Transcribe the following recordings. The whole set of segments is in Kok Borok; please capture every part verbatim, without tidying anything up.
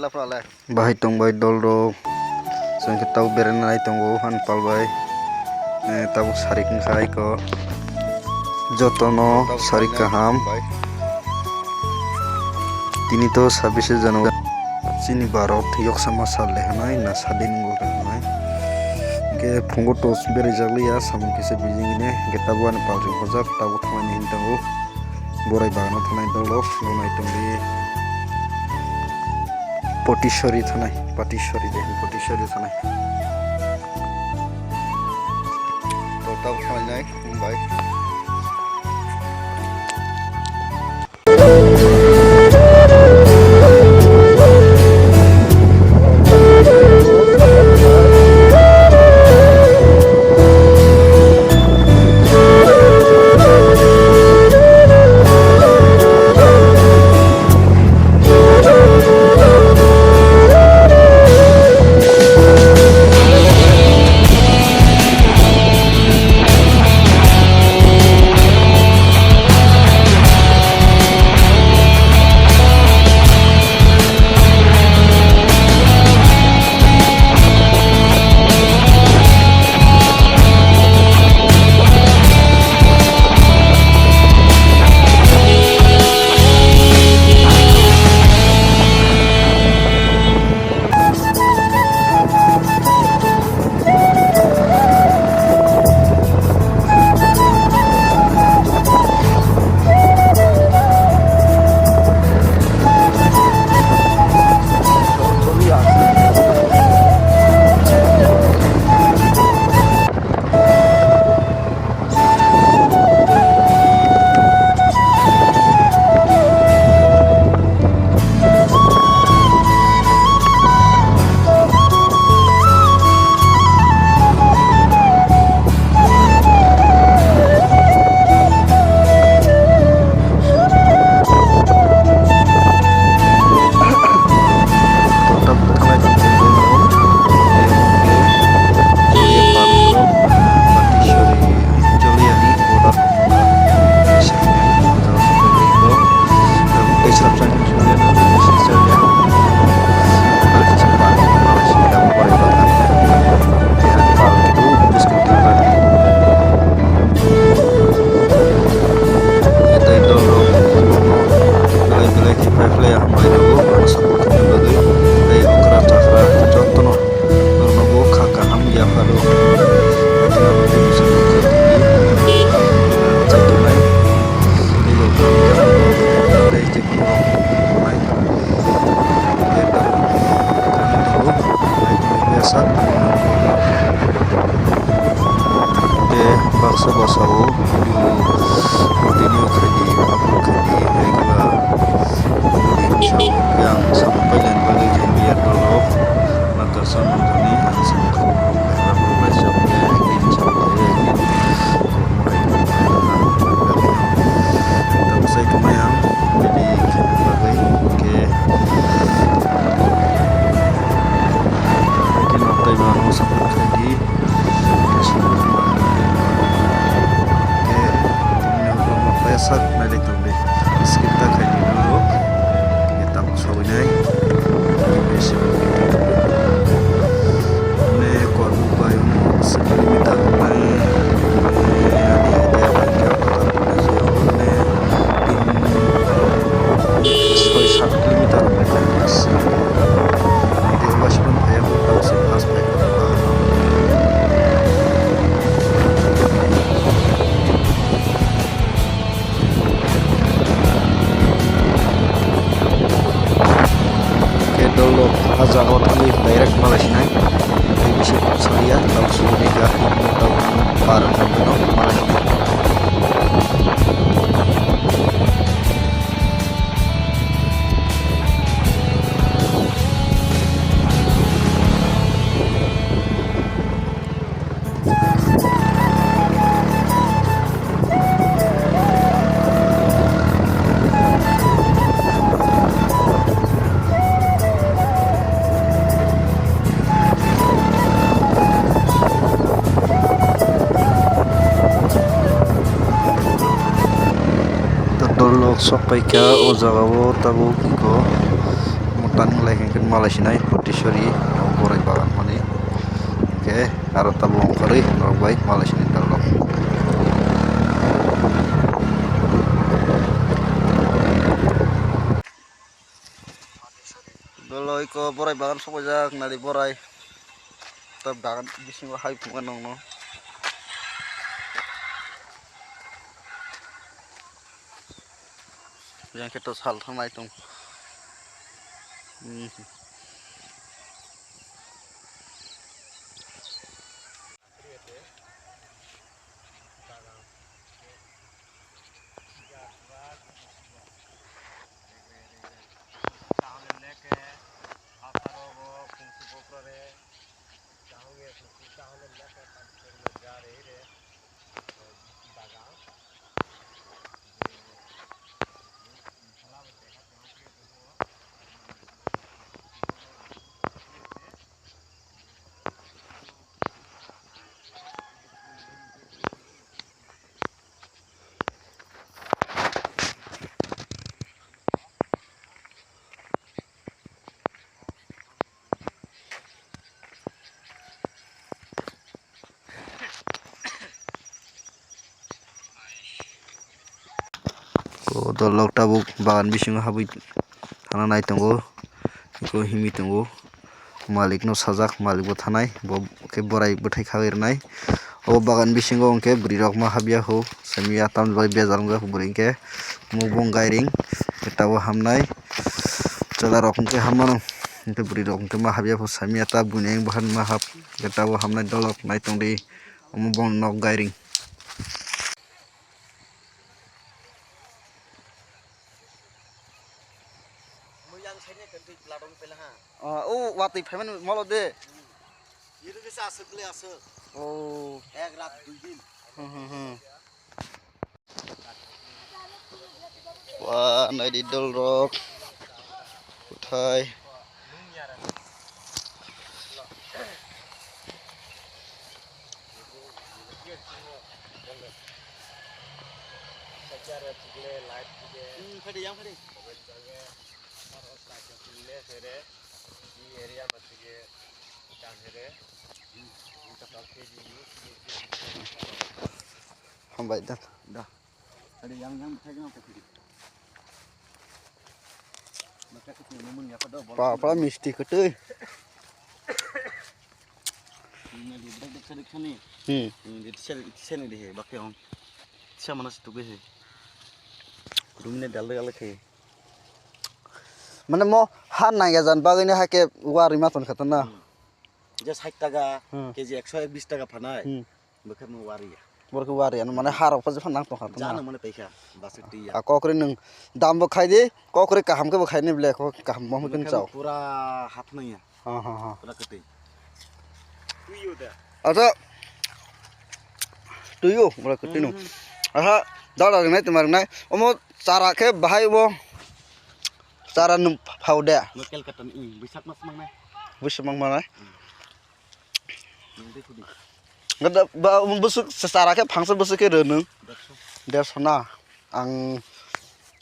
Bahai tongbai dolrok, chwng khe tabuk beraina nai tongo ani pal bai. Eh, tabuk sarik wngkha aiko. Jotono sarik kaham. Tini to sabise January. Chini Bharat yoksama sal le hwnwi na sadin wngkha hwnwi. Hwnkhe phungo torch berajak liya, samung kisa bijing hine. Hwnkhe tabuk ani pal ring hojak, tabuk thangmani hwn tongo. Borai bagano thanai dolrok, bo nai tongdi. Potisori thanai, Potisori de, Potisori thanai. To tabuk thanai nai, bai. Tei dolrok belai belai khe phai phlai hambai rwgo, ano support khaina bagwi. Tei okra chakra jotono norokno bo kha kaham yapharo. Tei abo tei bwswk nukha tongdi. Chai tongnai. Tei bo tei je phuru rok tongnai. Tei baksa bwsao video continue khaidi, upload khaidi, hai khe ba video bwsao khe ang samung pailani bagwi je B R dolrok nakarsa manjani ang samung khaidi, borok bai chok khe ekdin chok khe ekdin. Tamo sai tongnai ang, ready khaina bagwi, hwnkhe, hwnkhe nok taibo ano support khaidi, hwnkhe, tini nok rok sak nailai tongdi, skip ta khaidi norok, hwnkhe tamo. Sogwinai. Mane kormo bai se kilometer bai, mane ani idea bai khe ang kwtal tongnai se, mane tin, soi sat kilometer bai khe ang se. Mane waisukmani phaiya kho, tamo se first phai kho. Khe dolrok ah jaga o thangwi direct malai sinai. Tei bisi kok saliya, tamo sugwi gari motor par wngkha, bono malai sinai. Dolrok sok paikha o jaga o, tabuk iko. Tang lai hwnkhe malai sinai Potisori, o borai bagan mani. Hwnkhe aro tabuk ongkhorwi norok bai malai sinai dalrok. Dolo iko borai bagan sokojak, nari borai. Ta bagan bisingo hai phunukha nongno. Yang khe to sal thangnai tong. Hmm. O dolok tabuk bagan bisingo habwi thana nai tongo, eko himwi tongo. Malik no sajak, malik bo thanai, bo khe borai bwthai khawi rwnai. O bagan bisingo hwnkhe bwrwi rok ma habya ho, simi ya tamni bagwi bejal wngkha bwrwi hwnkhe. Mukbung gairing, tabuk hamnai. Chwla rok hwnkhe hamano, hwnkhe bwrwi rok hwnkhe ma habya pho sami ya ta buini ayang bahan ma hap, hwnkhe tabuk hamnai dolok nai tongdi, omo bong nok gairing. O, o watwi phaimani molo de. O. Hmm, hmm, hmm. Wa, naidi dolrok. Kuthai. Hambai da. Da. Ada yang, yang bwthai no kafiri. Bwthai kafiri mumun ya kodo bol. Pa, pa misti kwtwi. Ini di bwthai diksa diksa ni. Hmm. Ini di tisa, tisa ni di he, bakhe hong. Tisa mana situ ke he. Rumine dal dal khe. Mane mo ha nangya jan bagwi ni ha khe wari ma ton khata na. Hmm. Je sait taka, Hmm. K G ekso ek bis taka phanai. Hmm. Bwkhe mo wari ya. Borok wari ano mane harok pha jepha nang tongkha to na. Jana mane paikha, basa twi ya. A kokri nwng dam bo khai di, kokri kaham khe bo khai ni ble, kok kaham bo hwn Bwkhe chao. Pura hap nang ya. Ha, ha, ha. Pura kwtwi. Acha. Tuyo, pura kwtwi no. Hmm. Aha, dala ringnai tuma ringnai. Omo chara khe bahai bo. Chara nwng phau de. Mo Calcutta ni, hmm, Buisak mas mang nai. Buisak mang mang nai. Hmm. Nwng tei khudi. Gada ba bwswk chara khe phangsa bwswk khe rwnwng. Derso. Derso na. Ang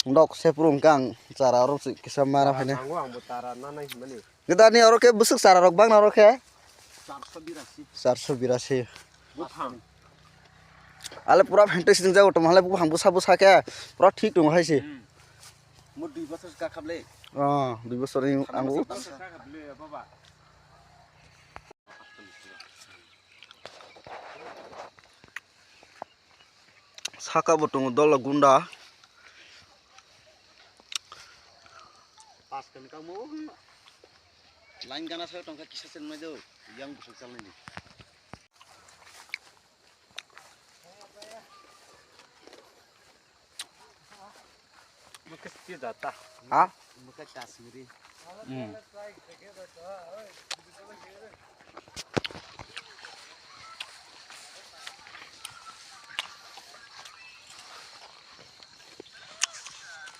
nok sepru hwnkhe ang chara oro kisa mara phainai. Ang bo chara nanai hwnmani. Gada ni oro khe bwswk chara rok bang na oro khe? Charso birasi. Charso birasi. Buphang. Ale pura fantastic jago tong hale buphang bwsa bwsa khe pura thik tong hai se. Hmm. Mo dui bosor ka khable. Ah, dui bosor ni ang. Dui bosor ka khable, baba. Saka bo tongo dolo gunda. Pas kan kamu. Line gana sayo tongkha kisa sen mai do. Yang busuk chalni. Ha? Hmm.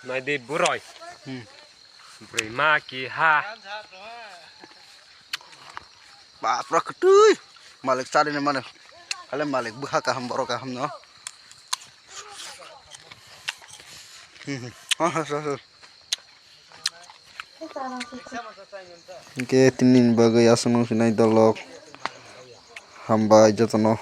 Naidi buroi. Hmm. Buroi ma ki ha. Ba, pura kwtwi. Malik chari ni mane. Hale malik bwkha kaham borok kaham no. Hmm, hmm. Ha, ha, ha, ha. Hwnkhe tini ni bagwi aswk nung sinai dolok. Hambai jotono.